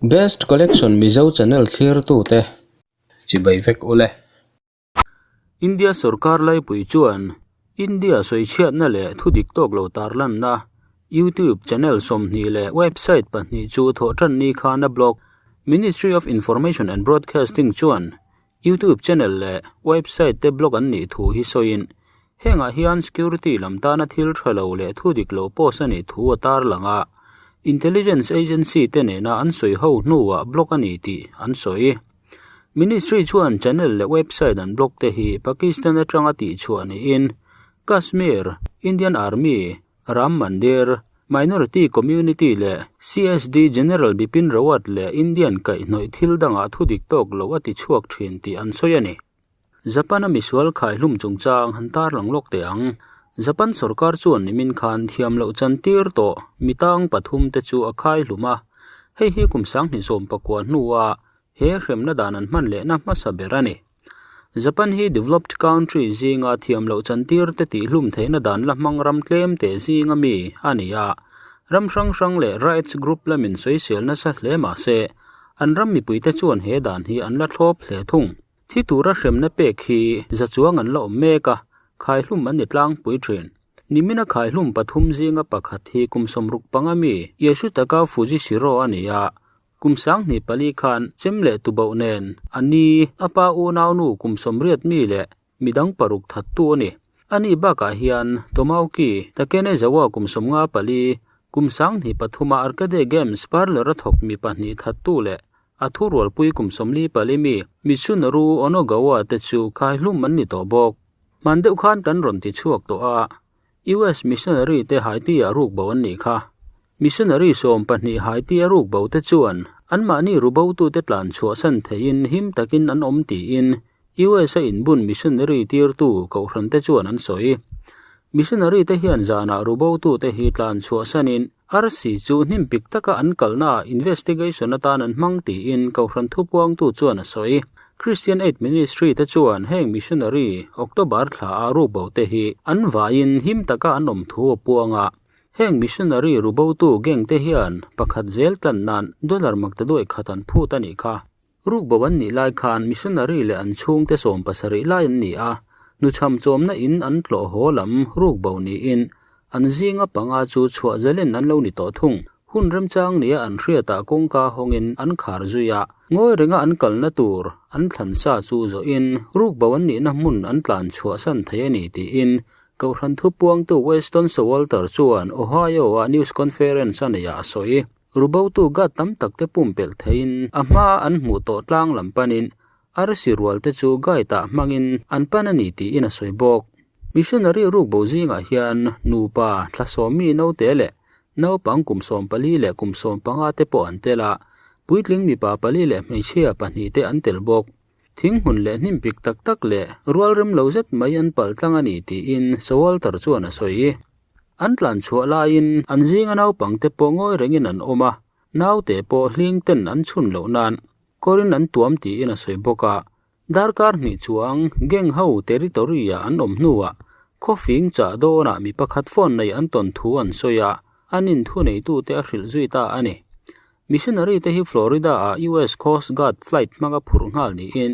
Best Collection Mizo channel thlirtute chibai vek ule. India sorkar laipui chuan India sawichhiatna leh thudik tawk lo tarlanna YouTube channel 20 leh website pahnih chu thawhtanni khan a block. Ministry of Information and Broadcasting chuan YouTube channel leh website te block an nih thu hi sawiin hengah hian security lam tana thil tha lo leh thudik lo post a nih thu a tarlang a, intelligence agency te nena an sawi ho hnuah block a ni tih an sawi. Ministry chuan channel leh website an block te hi Pakistan atanga tihchhuah niin Kashmir, Indian Army, Ram Mandir, Minority Community leh CSD General Bipin Rawat leh Indian kaihhnawih thil dangah thudik tawk lo a ti chhuak thin tih an sawi a ni. Japan-a misual khaihlum chungchang han tarlang lawk teh ang. Japan sorkar chuan nimin khan thiam loh chantir tawh mitang pathum te chu a khaihlum a, hei hi kum 2019 hnua he hremna dan an hman lehna hmasa ber a ni. Japan hi developed country zinga thiam loh chantir te tihhlum theihna dan la hmang ram tlem teh zinga mi a ni a, ram hrang hrang leh rights group lamin sawisel nasa hle mah se, an ram mipuite chuan he dan hi an la thlawp hle thung. Thi tura hremna pek hi za chuang an la awm mek a, khaihlum an ni tlangpui thin. Nimina khaihlum pathum zinga pakhat hi kum 65 mi Yasutaka Fujishiro a ni a, Kum 24 khan chem leh tubauh nen a ni a pa unaunu kum 80 mi leh midang paruk thattu a ni. Ani bakah hian Tomauki Takenezawa kum 54, kum 23 a Arcade Games parlour a thawk mi pahnih thattu leh a thurualpui kum 44 mi Mitsunoru Onogawa te chu khaihlum an ni tawh bawk. Hman deuh khan kan rawn ti chhuak tawh a, US missionary te Haiti ah ruk bo an nih kha. Missionary 12 Haiti a ruk bo te chuan anmahni rubo tu te tlan chhuah san theiin him takin an awm tiin US a inbun missionary tirtu kohhran te chuan an sawi. Missionary te hian zanah rubo tu te hi tlan chhuah sanin arsi chu hnim pik taka an kalna investigation atan an hmang tiin kohhran thupuang tu chuan a sawi. Christian Aid Ministry te chuan heng missionary October thla a ruk bo te hi an vaiin him taka an awm thu a puanga. Heng missionary rubo tu gang te hian pakhat zel tlan nan dollar mak ta duai khat an phut a nih kha. Ruk bo an nih lai khan missionary leh an chhung te 70 lai an ni a, nu cham chawmna in an tlawh haw lam ruk bo niin an zinga panga chu chhuah zalen an lo ni tawh thung. Hun remchang nia an hriatah kawngka hawngin an khar zui a, ngawi renga an kalna tur an thlan sa chu zawhin ruk bo an nihna hmun an tlan chhuah san thei a ni tiin kohhran thupuangtu Weston Showalter chuan Ohio a news conference a neihah a sawi. Rubo tu gat tam tak te pumpelh theiin a hma an hmuh tawh tlang lam panin arsi rual te chu guide ah hmangin an pan a ni tiin a sawi bawk. Missionary ruk bo zingah hian nupa thla sawm mi naute leh naupang kum 14 leh kum 15 te pawh an tel a, puitling mipa pali leh hmeichhia pahnih te an tel bawk. Thing hmun leh hnim pik tak tak leh rual rem lo zet mai an pal tlang a ni tiin Showalter chuan a sawi. An tlan chhuah laiin an zinga naupang te pawh ngawi rengin an awm a, naute pawh hling ten an chhun loh nan kawrin an tuam tiin a sawi bawk a. Darkar hnih chuang gang ho territory ah an awm hnuah khawfing chah dawnah mi pakhat phone nei an tawn thu an sawi a, an inthu neitute a hrilh zui ta a ni. Missionary te hi Florida ah US Coast Guard flight hmanga phurh nghal niin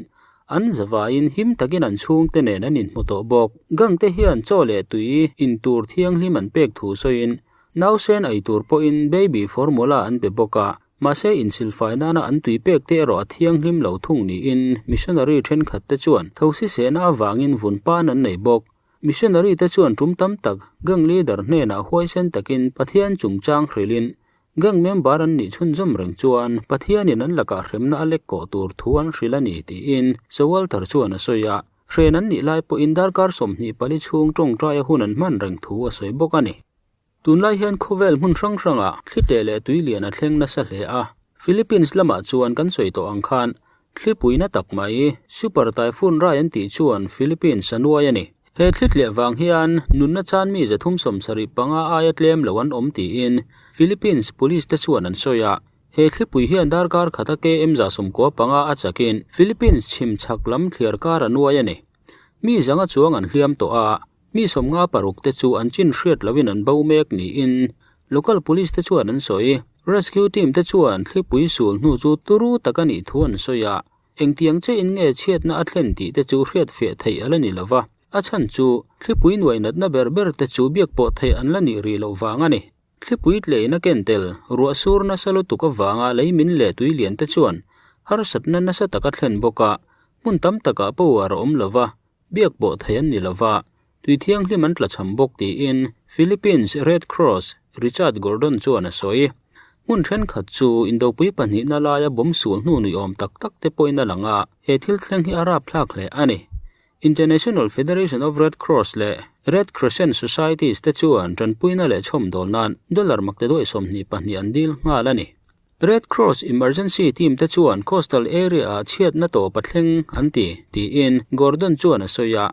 an zavaiin him takin an chhung te nen an inhmu tawh bawk. Gang te hian chaw leh tui in tur thianghlim an pek thu sawiin nausen ei tur pawhin baby formula an pe bawk a, mahse insilfai nana an tui pek te erawh a thianghlim lo thung niin missionary thenkhat te chuan thosi sehna avangin vun pan an nei bawk. Missionary te chuan tum tam tak gang leader hnenah huaisen takin Pathian chungchang hrilhin gang member an nih chhunzawm reng chuan Pathianin an lakah hremna a lek kawh tur thu an hrilh a ni tiin Showalter chuan a sawi a, hren an nih lai pawhin darkar 24 chhung tawngtai a hun an hman reng thu a sawi bawk a ni. Tunlai hian khawvel hmun hrang hrangah thli leh tui lian a thleng nasa hle a, Philippines lamah chuan kan sawi tawh ang khan thlipuina tak mai super typhoon rai an tih chuan Philippines a nuai a ni. He thli tleh vang hian nunna chan mi 375 aia tlem lo an awm tiin Philippines police te chuan an sawi a, he thlipui hian darkar khata km 95 a chakin Philippines chhim chhak lam thliar kar a nuai a ni. Mi zanga chuang an hliam tawh a, mi 56 te chu an chin hriat loin an bo mek niin local police te chuan an sawi. Rescue team te chuan thlipui sul hnu chu turu tak a nih thu an sawi a, engtiang chiahin nge chhiatna a thlen tih te chu hriatfiah theih a la ni lo va, a chhan chu thlipui nuai natna ber ber te chu biak pawh theih an la nih rih loh vang a ni. Thlipui tleina ken tel, ruah sur nasa lutuk avanga lei min leh tui lian te chuan harsatna nasa tak a thlen bawk a, hmun tam takah power a awm lo va, biak pawh theih an ni lo va, tui thianghlim an tlachham bawk tiin Philippines Red Cross Richard Gordon chuan a sawi. Hmun thenkhat chu indopui pahnihna laia bomb sul hnu nuihawm tak tak te pawhin a lang a, he thil thleng hi a rapthlak hle a ni. International Federation of Red Cross leh Red Crescent Societies te chuan tanpuina leh chhawmdawl nan dollar makte duai 22 an dil nghal a ni. Red Cross Emergency Team te chuan coastal area-ah chhiatna tawp a thleng an ti, tiin Gordon chuan a sawi a.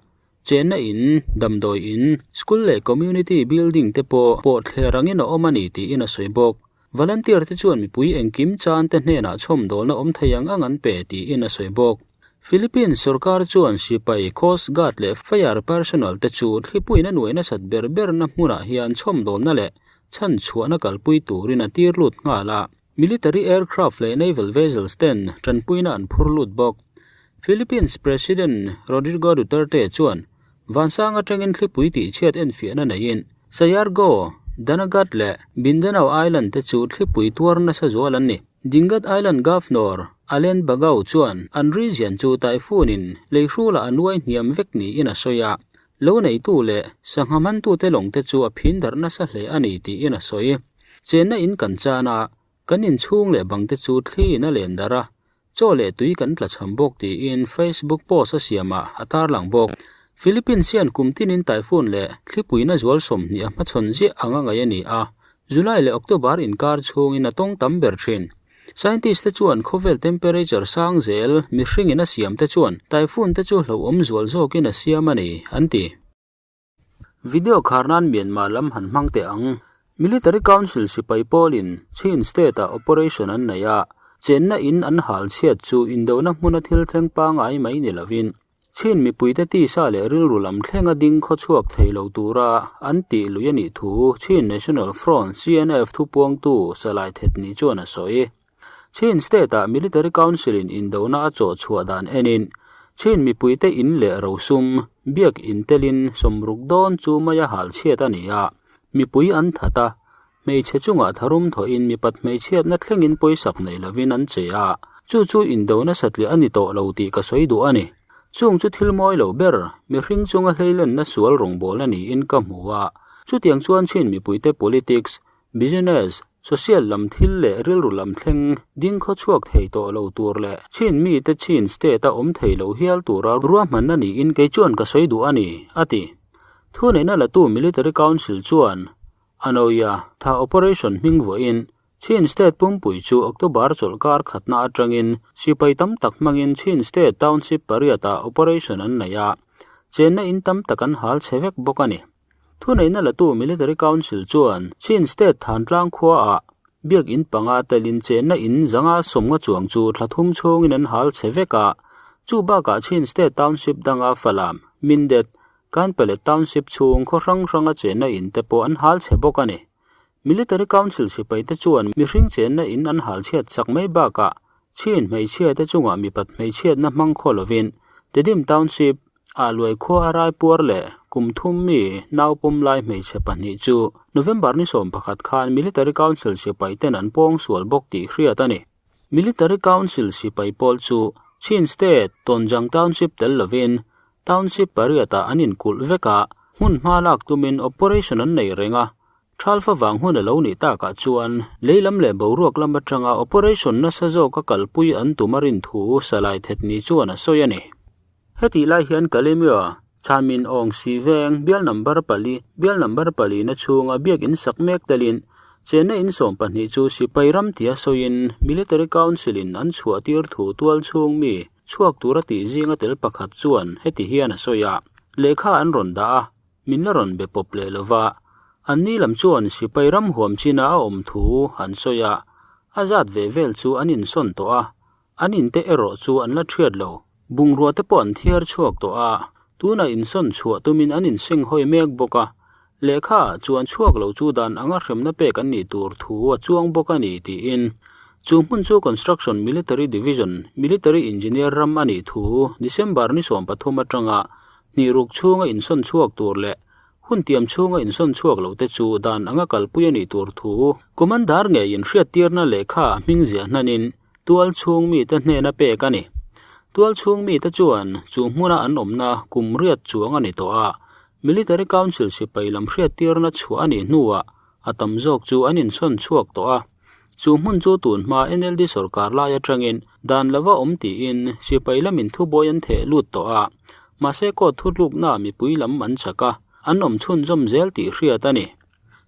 Chenna in, damdawi in, school leh community building te pawh pawh thler angin a awm a ni tiin a sawi bawk. Volunteer te chuan mipui engkim chan te hnenah chhawmdawlna awm thei ang ang an pe tiin a sawi bawk. Philippines sorkar chuan sipai, Coast Guard leh Fire personnel te chu thlipuiin a nuai nasat ber berna hmunah hian chhawmdawlna leh chhanchhuahna kalpui turin a tir lut nghal a. Military aircraft leh naval vessels ten tanpuina an phur lut bawk. Philippines President Rodrigo Duterte chuan Vansang atangin thlipui tihchhiat enfiahna neiin Siargao, Dinagat leh Mindanao Island te chu thlipui tuar nasa zual an ni. Dingat Island Governor Allen Bagao chuan an region chu typhoon in leihrulah a nuai hniam vek niin a sawi a, lo neitu leh sangha mantute lawng te chu a phin darh nasa hle a ni tiin a sawi. Chenna in kan chan a, kan inchhung leh bang te chu thli in a len darh a, Chaw leh tui kan tlachham bawk tiin Facebook post a siamah a tarlang bawk. Philippines hian kum tinin typhoon leh thlipuina zual 20 a hmachhawn ziah anga ngaih a ni a, July leh October inkar chhungin a tawng tam ber thin. Scientist te chuan khawvel temperature sang zel mihringin a siam te chuan typhoon te chu hlauhawm zual zawkin a siam a ni, an ti. Video khar nan Myanmar lam han hmang teh ang. Military Council sipai pawlin Chin State-ah operation an nei a, chenna in an hal chhiat chu indona hmuna thil thleng pangai mai ni lovin Chin mipuite tisa leh rilru lam thlenga ding khawchhuak thei lo tura an tih lui a nih thu Chin National Front, CNF, thupuangtu Salai Thetni chuan a sawi. Chin State-ah Military Council-in indona a chawh chhuah dan enin Chin mipuite in leh rosum, biak in telin 60 dawn chu maia hal chhiat a ni a, mipui an that a, hmeichhe chungah tharum thawhin mipat hmeichhiatna thlengin pawisak nei lovin an che a, chu chu indona satliah a ni tawh lo tih ka sawi duh a ni. Chung chu thil mawi lo ber, mihring chunga hleilenna sual rawngbawlna niin ka hmu a, chutiang chuan Chin mipuite politics, Business, social lam thil leh rilru lam thleng ding khaw chhuak thei tawh lo tur leh Chin mite Chin state-a awm thei lo hial tura ruahmanna niin kei chuan ka sawi duh a ni, a ti. Thuneihna latu Military Council chuan Anoia tha operation hming vuahin Chin state pumpui chu October chawlhkar khatna atangin sipai tam tak hmangin Chin state township pariatah operation an nei a, chenna in tam tak an hal chhe vek bawk a ni. Thuneihna latu Military Council chuan Chin State Thantlang khuaah biakinn panga telin chenna in zanga sawmnga chuang chu thla thum chhungin an hal chhe vek a, chu bakah Chin State Township danga Falam, Mindet, Kanpele Township chhung khaw hrang hranga chenna in te pawh an hal chhe bawk a ni. Military Council sipaite chuan mihring chenna in an hal chhiat sak mai bakah Chin hmeichhia te chungah mipat hmeichhiatna hmang khaw lovin Tedim Township, Ah luai khua a rai puar leh kum thum mi nau pawm lai hmeichhe pahnih chu November ni 11 khan Military Council sipai ten an pawng sual bawk tih hriat a ni. Military Council sipai pawl chu Chin State Tonjang Township tel lovin Township pariatah an inkulh vek a, hmun hma lak tumin operation an nei reng a, Thalfa vang hun a lo nih takah chuan lei lam leh boruak lam atanga operation nasa zawka kalpui an tum a rin thu Salai Thetni chuan a sawi a ni. Hetih lai hian Kalemyo, Chhamin Awng Si Veng, bial number pali, bial number pali na chhunga biak in sak mek telin chenna in 12 chu sipai ram tia sawiin Military Council in an chhuah tir thu tual chhung mi chhuak tura tih zinga tel pakhat chuan heti hian a sawi a, lehkha an rawn dah a, min la rawn be pawp leh lova, an ni lam chuan sipai ram huam china a awm thu an sawi a, a zat ve vel chu an insawn tawh a, An inte erawh chu an la thiat lo. Bungrua te pawh an thiar chhuak tawh a, tunah insawn chhuah tumin an inseng hawi mek bawk a. Lehkha chuan chhuak lo chu dan anga hremna pek an nih tur thu a chuang bawk a ni tiin chu hmun chu Construction Military Division Military Engineer ram a nih thu December ni 13 atanga hnih ruk chhunga insawn chhuak tur leh hun tiam chhunga insawn chhuak lo te chu dan anga kalpui a nih tur thu Commander ngeiin hriattirna lehkha a hming ziah hnanin tual chhung mite hnena pek a ni. Tual chhung mite chuan chu hmuna an awmna kum riat chuang a ni tawh a, Military Council sipai lam hriattirna chhuah a nih hnuah a tam zawk chu an insawn chhuak tawh a. Chu hmun chu tun hma NLD sorkar lai atangin dan lova awm tiin sipai lamin thubawi an theh lut tawh a. Mahse court thutlukna mipui lam an chak a, an awm chhunzawm zel tih hriat a ni.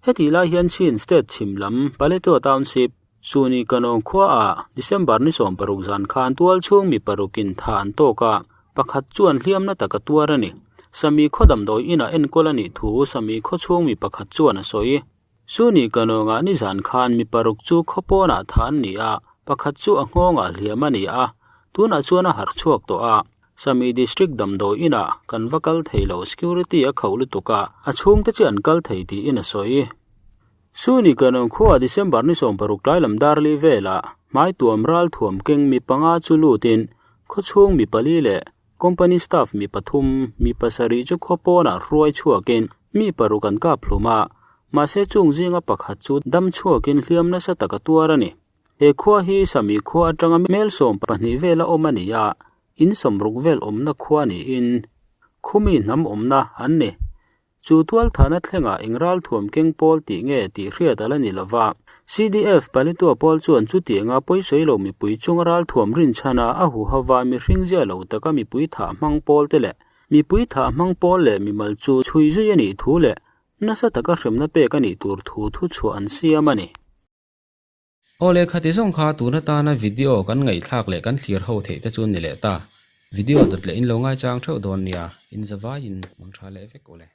Hetih lai hian Chin State chhim lam Paletwa Township, Suni Kanawng khuaah December ni 16 zan khan tual chhung mi parukin tha an tawk a, pakhat chuan hliamna tak a tuar a ni. Sami khaw damdawi inah enkawl a nih thu Sami khaw chhung mi pakhat chuan a sawi. Suni Kanawngah ni zan khan mi paruk chu khaw pawnah tha an ni a, pakhat chu a nghawngah hliam a ni a, tunah chuan a harh chhuak tawh a. Sami District damdawi inah kan va kal thei lo security a khauh lutuk a, a chhungte chu an kal thei tiin a sawi. Suni Kanawng khua December ni 16 tlai lam darli velah hmaituam ral thuam keng mi panga chu lutin khawchhung mi pali leh company staff mi pathum mi pasarih chu khaw pawnah hruai chhuakin mi paruk an kap hlum a, mahse chung zinga pakhat chu dam chhuakin hliam nasa taka tuar a ni. He khua hi Sami khua atanga mel 12 vela awm a ni a, in sawmruk vel awmna khua niin khumi hnam awmna an ni. Chu tualthahna thlengah eng ralthuam keng pawl tih nge tih hriat a la ni lova. CDF Paletwa pawl chuan chutianga pawisawi lo mipui chunga ralthuam rinchhana a huhava mihring zia lo taka mipui thah hmang pawl te leh mipui thah hmang pawl leh mimal chu chhui zui a nih thu leh nasa taka hremna pek a nih tur thu thuchhuah an siam a ni. Aw leh khati zawng kha tun atana video kan ngaihthlak leh kan thlir ho theih te chu ni leh ta. Video dawt leh in lo ngaichang theuh dawn nia, in zavaiin mang tha leh vek ule.